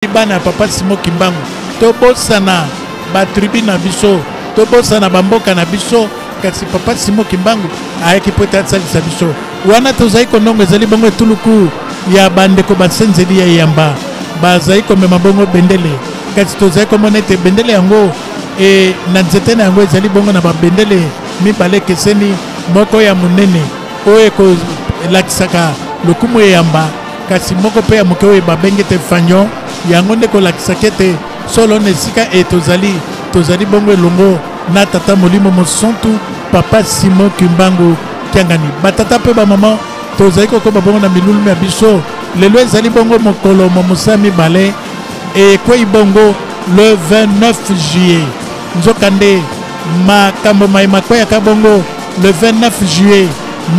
Bana ya papa Simon Kimbangu, tobosana ba tribu na biso, tobosana ba mboka na biso, kasi papa Simon Kimbangu ayaki mpo ete asalisa biso. Wana tozali konongo ezali bongo etuluku ya bandeko basenzeli ya eyamba bazali komema bongo bendele, kasi tozali komona ete bendele yango e, na nzete na yango ezali bongo na babendele mibale ekeseni, moko ya monene oyo ekolakisaka lokumu eyamba kasi moko mpe ya moke oyo babengi ete fagnon yango nde kolakisaka ete solo na esika e tozali tozali bongo elongo na tata molimo mosantu papa simon kimbangu kiangani batata mpe bamama tozali kokoba bongo na milulu ya biso lelo ezali bongo mokolo mwa mosala mibale ekwei bongo le 29 juillet nzokande makambo maye makweyaka bongo le 29 juillet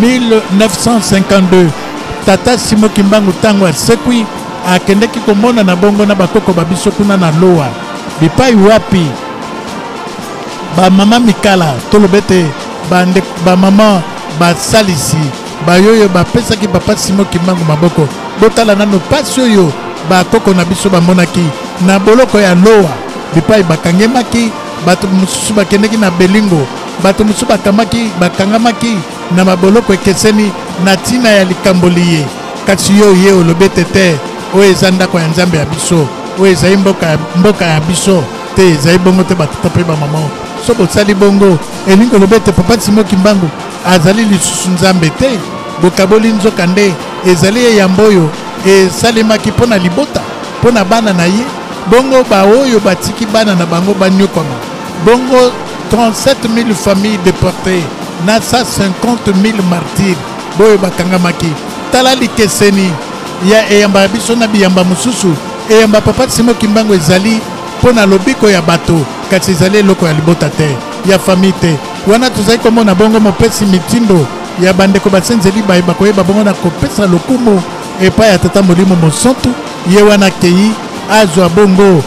1952 Tata Simo Kimbangu tango asekwi akendeki komonana bongo na bakoko ba biso kuna na Loa bipai wapi ba mama mikala toloba ete ba mama basalisi bayoyo bapesaki papa Simo Kimbangu maboko. Botala nano pasi oyo bakoko na biso bamonaki na boloko ya Loa bipai bakangemaki, bato mosusu bakendeki na Belingo, bato mosusu bakangamaki na maboloko ekeseni na ntina ya likambo liye. Kasi yo ye olobi ete te, oyo eza ndako ya Nzambe ya biso, oyo ezali mboka, mboka ya biso te. Ezali bongo te, batata mpe bamama. So bosali bongo, elingi koloba ete Papa Simon Kimbangu azali lisusu Nzambe te. Bokaboli nzoka nde ezali eyambo oyo esalemaki mpo na libota, mpo na bana na ye. Bongo baoyo batiki bana na bango banyokwama bongo 37 000 familles deportées na 150 000 martyrs boyo bakangamaki. Tala likeseni ya eyamba ya biso na biyamba mosusu. Eyamba Papa Simon Kimbangu ezali mpo na lobiko ya bato, kasi ezali eloko ya libota te, ya famille te. Wana tozali komona bongo mopesi mitindo ya bandeko basenzeli baye bakoyeba bongo na kopesa lokumu epai ya Tata Molimo Mosantu, ye wana akei azwa bongo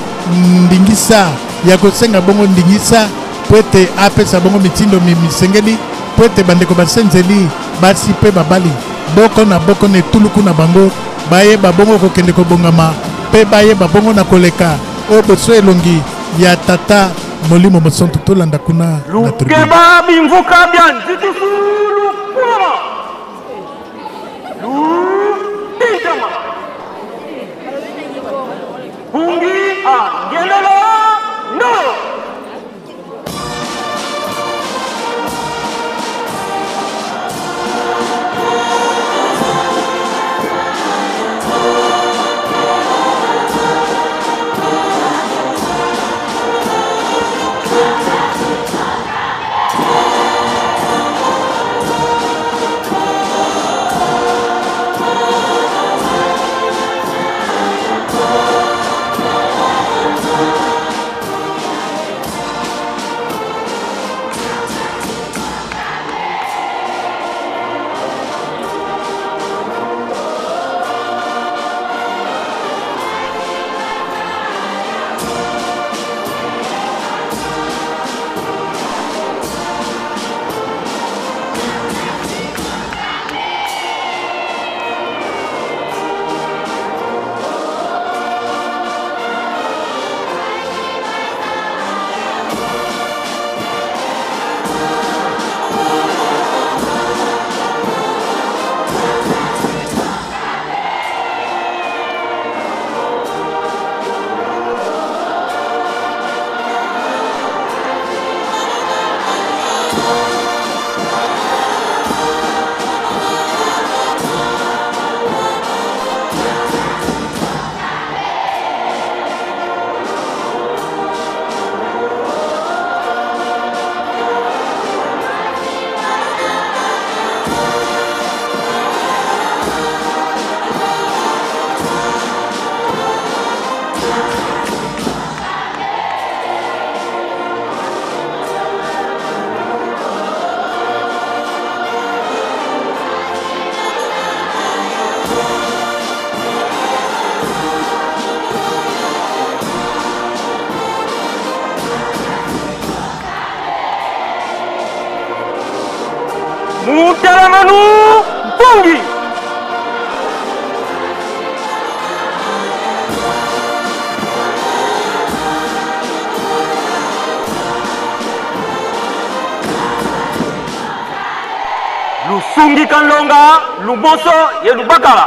ndingisa ya kosenga bongo ndingisa mpo ete apesa bongo mitindo misengeli mpo ete bandeko basenzeli basi mpe babali boko na boko na etuluku na bango bayeba bongo kokende kobongama mpe bayeba bongo na koleka o boso elongi ya Tata Molimo Mosantu. Tolanda kuna na tribune. Lukeba bimvuka bia nzitusulu kulama lutintama Pungi a ngendela ndo. Sungika nlonga lumonso ye lubakala.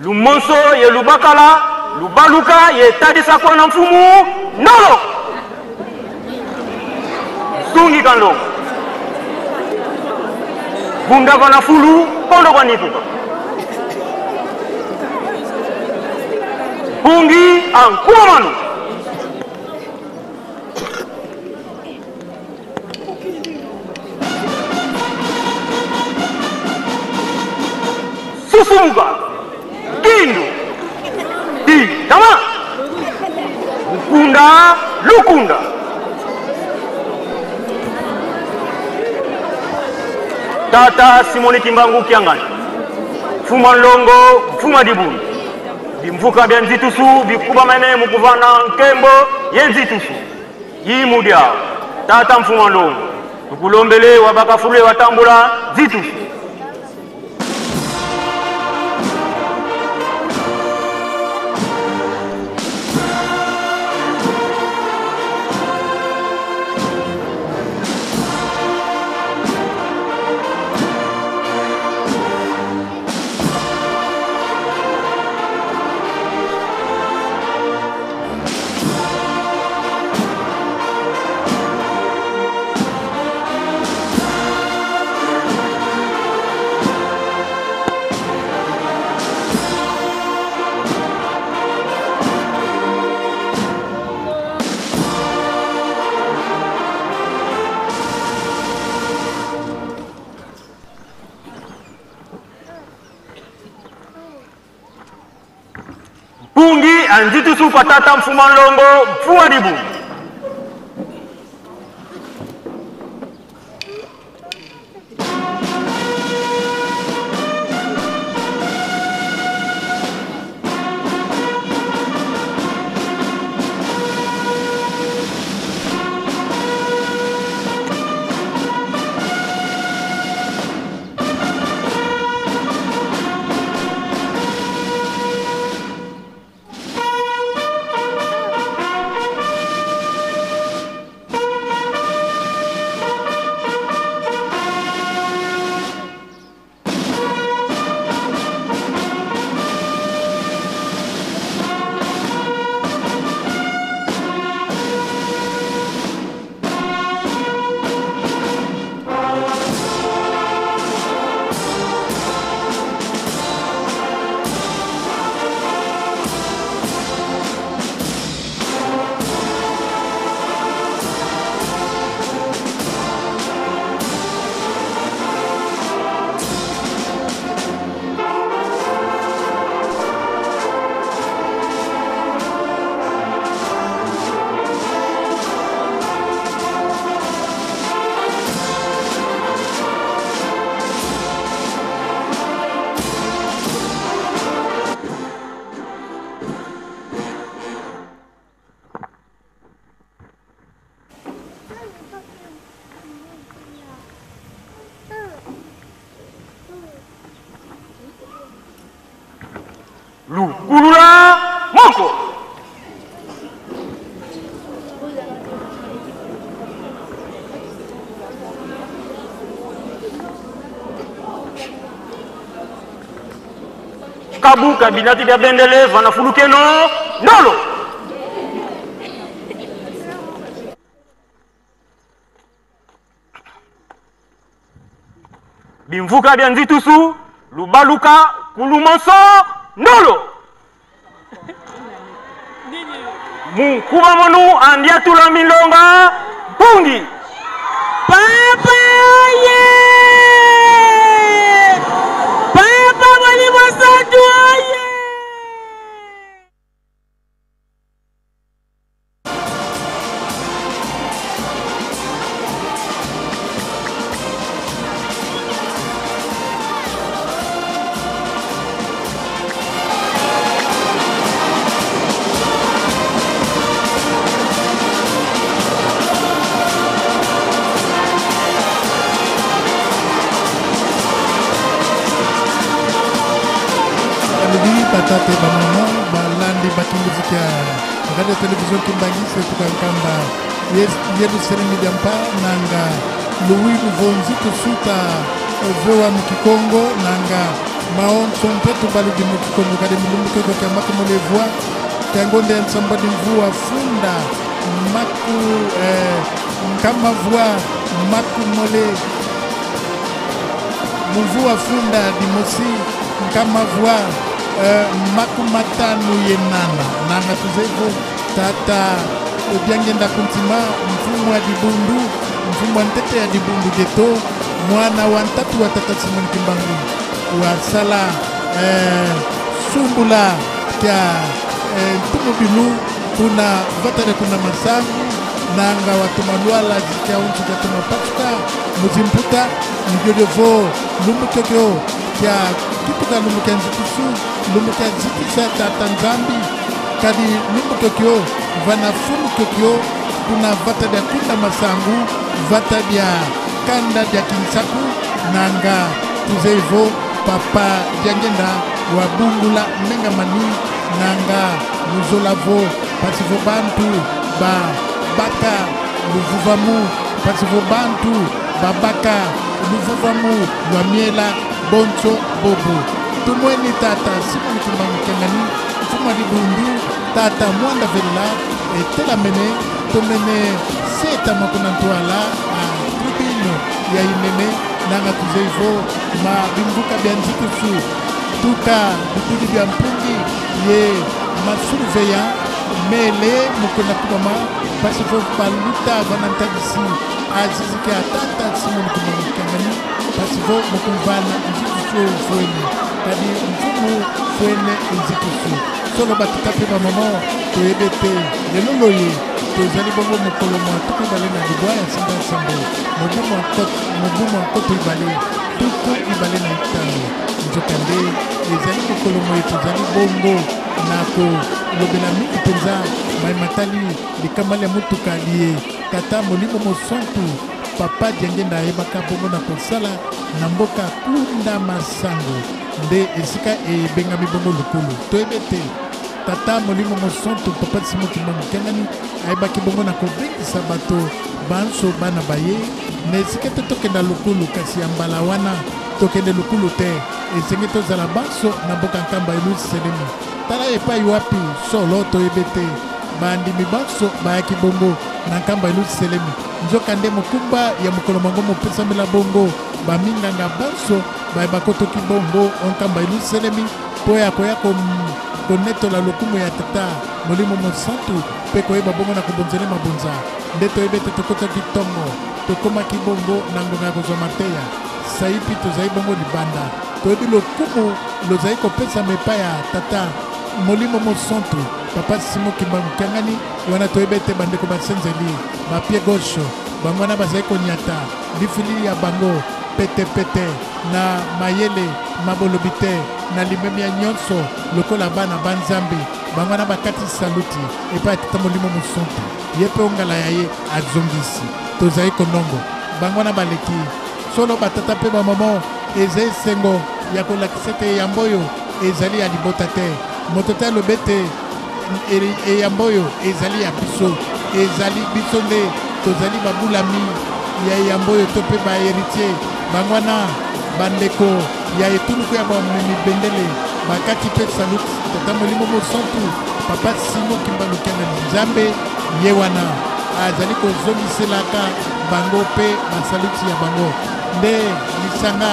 Lumonso ye lubakala lubaluka ye tadisa kwana mfumu nolo. Sungika nlonga. Bunda bana fulu kondo kwa nipuka. Bungi ankuwa manu. Susumuka Kindu Di Tama Lukunda Lukunda. Tata Simoni Kimbangu Kiangani Fuma Nlongo Fuma Dibulu Bimvuka bya Nzitusu bikuba mene mukuvana nkembo ye Nzitusu Yimudia Tata Mfuma Nlongo tukulombele wabakafule watambula Nzitusu. Pungi anzitusu patata mfuma nlongo mfuma dibu. Lukulula moko. Kabu kabinati bya bendele vana fulukeno ndolo. Bimvuka bya Nzitusu lubaluka kulumonso ndolo. Munkuba monu andiatula milonga pungi. Papa ye! Papa Molimo Santu ye! Balobi batate bamama balandi bakingivuki ya radio television Kimbanguiste tuka nkamba yeluselemi diampa nanga Louis Mvonzi Tusuta vowa mukikongo nanga maonso mpetu baludi mukikongo kadi mulumbu keko kya makumolevua kyangonde ya nsamba dimvua funda maku nkamavua makumole muvua funda dimosi nkamavua makumatanu yenana nanga tuzevo tata obiangenda kuntima mfumu wa dibundu mfumu wa ntete ya dibundu geto mwana wa ntatu wa tata Simon Kimbangu wasala sumbula kya ntumu bilu kuna vatale kuna masangu nanga watumalwala zikya untu kya tumapatuka muzimputa ndyodevo lumbu kyokyo kya kituka lumbu kya nzitusu lumbu kya nzitisa tata nzambi kadi lumbu kyokyo vana fumu kyokyo kuna vata bya kunda masangu vata bya kanda bya kinsaku nanga tuzeivo papa diangenda wa bungula mengamani nanga muzolavo pasivo bantu ba baka luvuvamu pasivo bantu babaka luvuvamu lwa miela bonso bobu tumweni tata Simon Kimbangu Kiangani mfumu wa dibundu tata mwanda velela etelamene tomene seta makuna ntwala a tribune ya inene nanga tuzeivo ma bimvuka bya nzitusu tuka bitudi bya mpungi ye masurveillant mele mokona kubama pasivo baluta vanantagisi azizike atata Simon Kimbangu Kiangani pasivo mokumvana nzitusu fuene kadi mfumu fuene nzitusu solo batata mpe bamama toyebi ete lelo loye tozali bongo mokolo mwa 29 ya sanza ya sambo mobu mwa 2025. Nzokande ezali mokolo moye tozali bongo na kolobela mingi mpenza mai matali likama lya motuka liye tata molimo mosantu papa Diangenda ayebaka bongo na kosala na mboka Kunda Masango nde esika ebengami bongo Lukulu. Toyebi ete tata molimo mosantu papa Simon Kimbangu Kiangani ayebaki bongo na kobengisa bato banso bana baye na esika te tokenda Lukulu, kasi ya mbala wana tokende Lukulu te, esengi tozala banso na mboka Nkamba Elusi Selemi. Tala epai wapi solo toyebi ete bandimi banso bayaki bongo na Nkamba Elusi Selemi. Nzoka nde mokumba ya mokolo mwango mopesamela bongo baminganga banso baye bakotoki bongo o Nkamba Elusi Selemi mpo ya koya konetola lokumu ya tata molimo mosantu mpe koyeba bongo na kobonzele mabonza. Nde toyebi ete tokotaki ntongo tokomaki bongo na ngonga ya kozwa mateya saipi tozali bongo libanda toyebi lokumu lozali kopesama epai ya tata molimo mosantu papa Simon Kimbangu Kiangani. Wana toyebi ete bandeko basenzeli bapie gauche bango wana bazali konyata lifili ya bango petepete na mayele mabolobi te na limemi ya nyonso lokola bana ba nzambe bango wana bakati saluti epai ya tata molimo mosantu ye mpe ongala ya ye azongisi tozali konongo bango wana baleki solo batata mpe bamama eza esengo ya kolakisa ete eyambo oyo ezali ya libota te moto te alobi ete eyambo oyo ezali ya biso ezali biso nde tozali babulami ya eyambo oyo to mpe baheritier bango wana bandeko ya etuluku ya bamemi bendele bakati mpe saluti tata molimo mosantu papa Simon Kimbangu Kiangani nzambe ye wana azali kozongiselaka bango mpe basaluti ya bango nde lisanga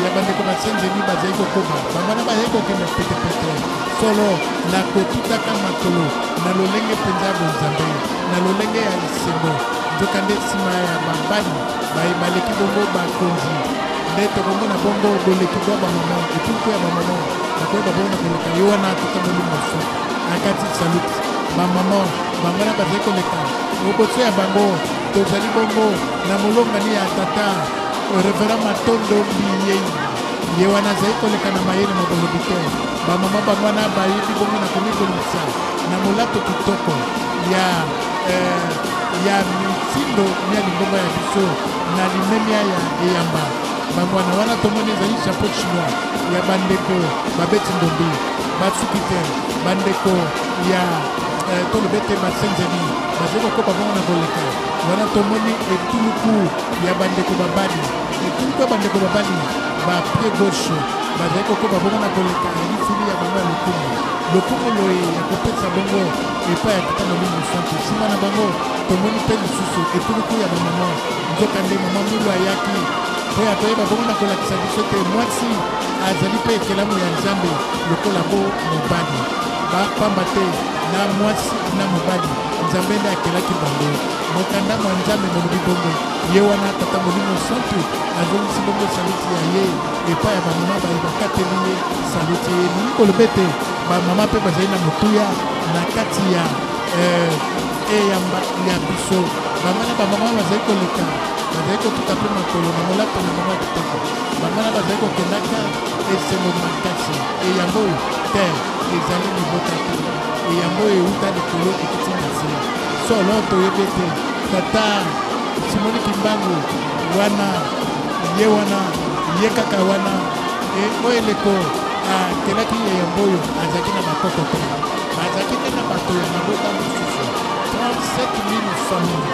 ya bandeko basenzeli bazali kokoba bango wana bazali kokende petepete solo na kotutaka makolo na lolenge mpenza ya bonzambe na lolenge ya lisengo. Nzokande nsima ya babali baye baleki bongo bakonzi nde tokomona bongo boleki bwa bamama etuluku ya bamama bakoyeba bongo na koleka ye wana tata molimo mosantu akati saluti bamama bango wana bazali koleka oboso ya bango tozali bongo na molongani ya tata reverend Matondo Mbiyei ye wana azali koleka na mayele mabolobi te bamama bango wana bayebi bongo na komibongisa na molato kitoko ya ya mitindo mia lingomba ya biso na limemia ya eyamba bango wana wana tomoni ezali chapeau chinois ya bandeko babeti ndombi basuki te bandeko ya Toloba ete basenzeli bazali kokoba bongo na koleka. Wana tomoni etuluku ya bandeko babali, etuluku ya bandeko babali ba pied gauche bazali kokoba bongo na koleka ya lifili ya bango ya lokumu, lokumu loye ya kopesa bongo epai ya Tata Molimo Mosantu. Nsima na bango tomoni mpe lisusu etuluku ya bamama. Nzokande mama Mwilu ayaki mpo ya koyeba bongo na kolakisa biso ete mwasi azali mpe ekelamu ya Nzambe lokola bo mobali. Ba pamba te na mwasi na mobali Nzambe nde akelaki bango. Mokanda mwa Nzambe molobi bongo. Ye wana Tata Molimo Santu azongisi bongo saluti ya ye epai ya bamama baye bakateli ye saluti. Elingi koloba ete bamama mpe bazali na motuya na kati ya eyamba ya biso. Bango na bamama bazali koleka, bazali kotuta mpe makolo na molato na bango ya kitoko. Bango na bazali kokendaka esengo makasi. Eyamba oyo te ezali libota te, eyamba oyo euta likolo ekiti na se. Solo toyebi ete Tata Simoni Kimbangu wana ye wana ye kaka wana e, oyo eleko akelaki eyamba oyo azalaki na bakoko te, bazalaki nde na bato ya mabota mosusu. 37 000 famille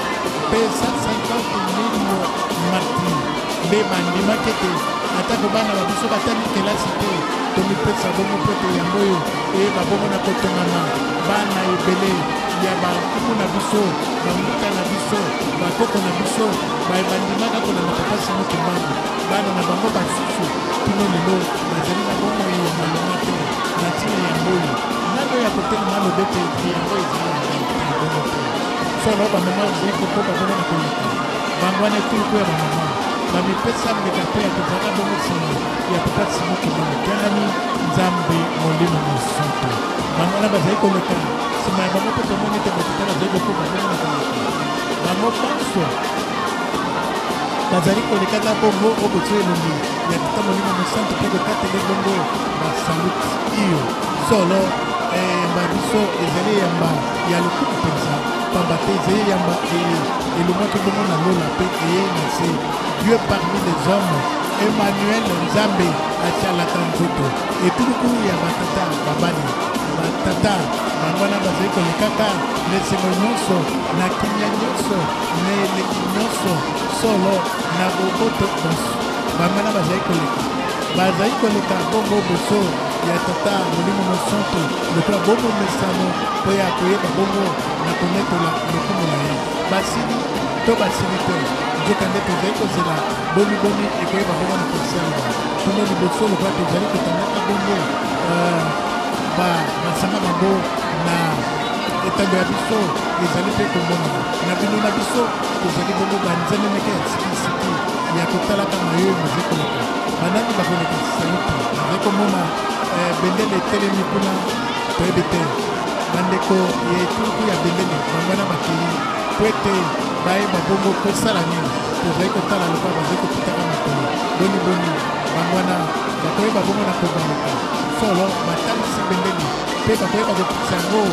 mpe 150 000 martyrs nde bandimaki ete atako bana ba biso batangi kelasi te, tomipesa bongo mpo ete yango oyo eyeba bongo na kotongama. Bana ebele ya bankumu na biso, bambuta na biso, bakoko na biso baye bandimaka kolanda Papa Simon Kimbangu, bana na bango basusu kino lelo bazali na bomoi ya malonga te na ntina yango oyo. Nani oyo akotelema aloba ete yango ezali ya ngai te? Bongo te. Solo bamama bazali kokoba bongo na koleka bango wana, etuluku ya bamama bamipesa mbeka mpe ya kozalaka bongo nsima ya Papa Simon Kimbangu Kiangani, Nzambe Molimo Mosantu. Bango wana bazali koleka, nsima ya bango mpe tomoni ete batata bazali kokoba bongo na koleka. Bango banso bazali kolekaka bongo oyo botie elongi ya Tata Molimo Mosantu mpe kokatele bongo basaluti. Iyo, solo eyamba biso ezali eyamba ya lokumu mpenza, pamba te ezali eyamba eye elongwaki bongo na lola mpe eye na se. Dieu parmi les hommes, Emmanuel, Nzambe atialaka nzoto. Etuluku ya batata babali, batata bango wana bazali kolekaka na esengo nyonso, na kimia nyonso, na elengi nyonso, solo na boboto bonso. Bango wana bazali koleka, bazali koleka bongo boso ya Tata Molimo Mosantu lokola bomomesano mpo ya koyeba bongo na konetola lokumu na ye. Basili to basili te, nzokande tozali kozela boniboni ekoyeba bongo na kosalema kino liboso lokola tozali kotangaka bongo masanga bango na etando ya biso ezali mpe komonana na bino na biso. Tozali bongo banzeneneke ya sikisiki ya kotalaka maye mazali koleka, banani bakoleka saluti. Nazali komona bendele etelemi kuna, toyebi te bandeko ya etuluku ya bendele bango wana bakei po ete bayeba bongo kosala nini. Tozali kotala lokola bazali kotutaka makolo, boni boni bango wana bakoyeba bongo na kobaluka. Solo batalisi bendele mpe bakoyeba kokitisa yango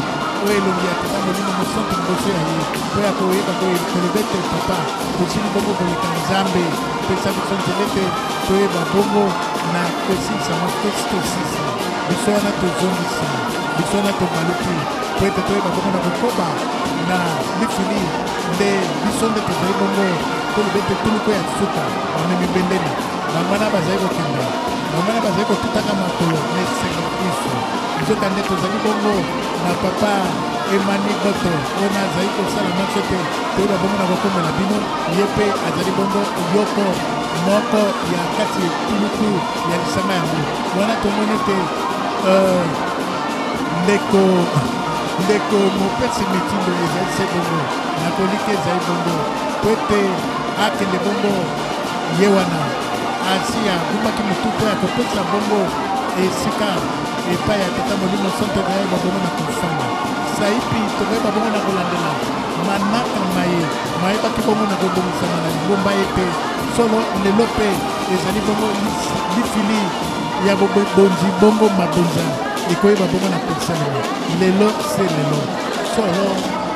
oyo elongi ya Tata Molimo Mosantu liboso ya ye mpo ya koyeba koloba ete papa tosili bongo koleka, Nzambe pesa biso nzela ete toyeba bongo na kosilisa mwa tosi tosisi biso wana, tozongisi biso wana, tobaluki po ete toyeba bongo na kokoba na lifili. Nde biso nde tozali bongo toloba ete tuluku ya suka bamemi bendele, bango wana bazali kokende, bango wana bazali kotutaka makolo na esengo nyonso. Nzokande tozali bongo na papa Emani Goto oyo azali kosala nyonso ete toyeba bongo na kokomela bino. Ye mpe azali bongo yoko moko ya kati etuluku ya lisanga yango wana. Tomoni ete ndeko mopesi mitindo ezali se bongo na kolika, ezali bongo po ete akende bongo. Ye wana asi agumbaki motu mpo ya kopesa bongo esika epai ya Tata Molimo Santo koyeba bongo na kofanda. Saipi tokoyeba bongo na kolandela manaka maye mayebaki bongo na kobongisama na lingomba ete solo lelo mpe ezali bongo lifili ya bobonzi bongo mabonza ekoyeba bongo na kosalema lelo se lelo. Solo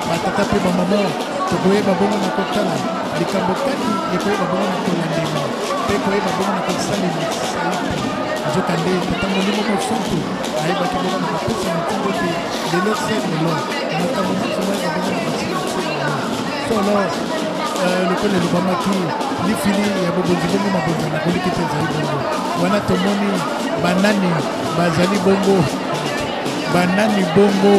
batata mpe bamama tokoyeba bongo na kotala likambo kani ekoyeba bongo na kolandema mpe koyeba bongo na kosalema saipi. Nzokande Tata Molimo Mosantu ayebaki bongo na kopesa motindo ete lelo se lelo. Makambo manso mayaka bongo na masina solo eh, lokola elobamaki lifili ya bobonzi bongo mabonza na koliki te ezali bongo wana tomoni banani bazali bongo banani bongo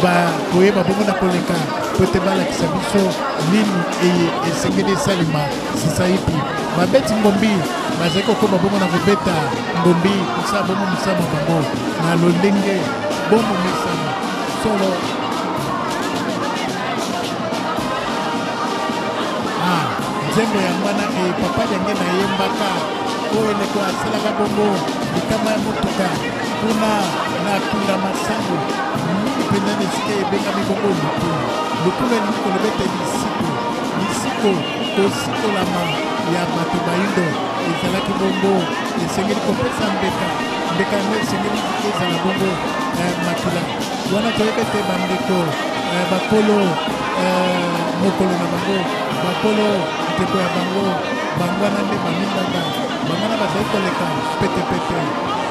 bakoyeba bongo na koleka po ete balakisa biso nini eye esengeli esalema sasaipi. Babeti ngombi bazali kokoba bongo na kobeta ngombi kosala bongo mosala mwa bango na lolenge bomomesano solo. Ah, nzembo yango wana e papa Liange nayembaka oyo eleko asalaka bongo likama ya motuka kuna na Tunda Masango, mingi mpenza na esika ebengami bongo Lukulu. Lukulu elingi koloba ete lisiko, lisiko, kosikolama ya bato baindo ezalaki bongo esengeli kopesa mbeka. Mbeka yango esengeli ezala bongo eh, makila. Wana toyebi ete bandeko eh, bakolo eh, mokolo na bango, bakolo ndeko ya bango, bango wana nde baminganga, bango wana bazali koleka petepete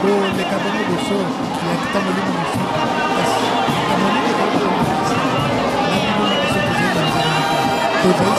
koleka bongo liboso ya Tata Molimo Mosantu. Kasi likambo nini ezali koleka na bino na biso? Tozali banzela moko, tozali